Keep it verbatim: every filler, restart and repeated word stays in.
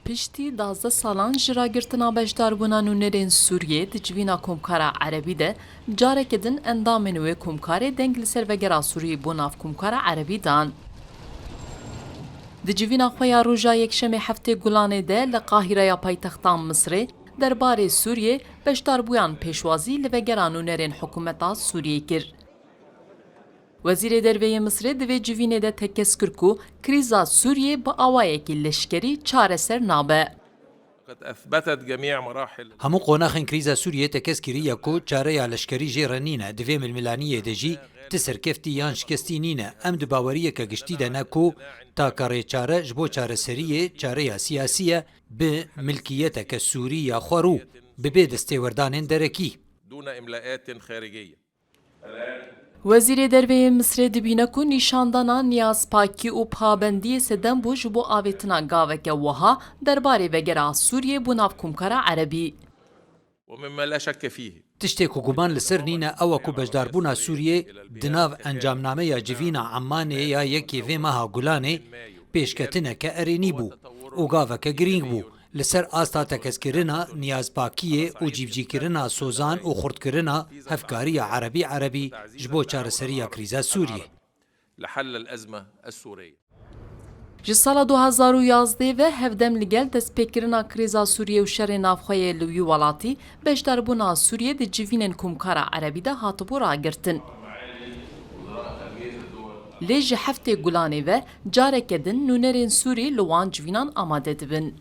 Piştî duwazdeh salan ji ragirtina beşdarbûna nûnerên Sûriyê di civîna Komkara Erebî de, careke din endamên wê komkarê deng li ser vegera Sûriyê bo nav Komkara Erebî dan. Di civîna xwe ya roja Yekşemê heftê Gulanê de li Qahîreya paytexta Misrê, derbarê Sûriyê beşdarbûyan pêşwazî li vegera nûnerên hikûmeta Sûriyê kir. Wezîrê Derve yê Misrê di vê civînê de tekez kir ku krîza Sûriyê bi awayekî leşkerî çareser nabe. Hemû qonaxên krîza Sûriyê tekez kiriye ku çareya leşkerî jê re nîne, di vê milmilaniyê de jî ti serkeftî yan şikestî nîne. Em di baweriyeke giştî de ne ku take rêçare ji bo çareseriyê çareya siyasî ye, bi milkiyeteke Sûrî ya xwerû, bi bê destêwerdanên derekî. Wezîrê Derve yê Misrê dibîne ku nîşandana niyazpakî û pabendiyê sedem bû ji bo avêtina gaveke wiha derbarê vegera Sûriyê bo nav Komkara Erebî. Tiştê ku guman li ser nîne ew e ku beşdarbûna Sûriyê di nav encamnameya civîna Emanê ya yekê vê meha Gulanê pêşketineke erênî bû û gaveke girîng bû. Li ser asta tekezkirina niyazpakiyê û cîbicîkirina sozan û xurtkirina hevkariya Erebî-Erebî ji bo çareseriya krîza Sûriyê. Ji sala du hazar û yazdeh ve hevdem li gel destpêkirina krîza Sûriyê û şerê navxwe yê li wî welatî, beşdarbûna Sûriyê di civînên Komkara Erebî de hatibû ragirtin. Lê ji heftê Gulanê ve careke din nûnerên Sûrî li wan civînan amade dibin.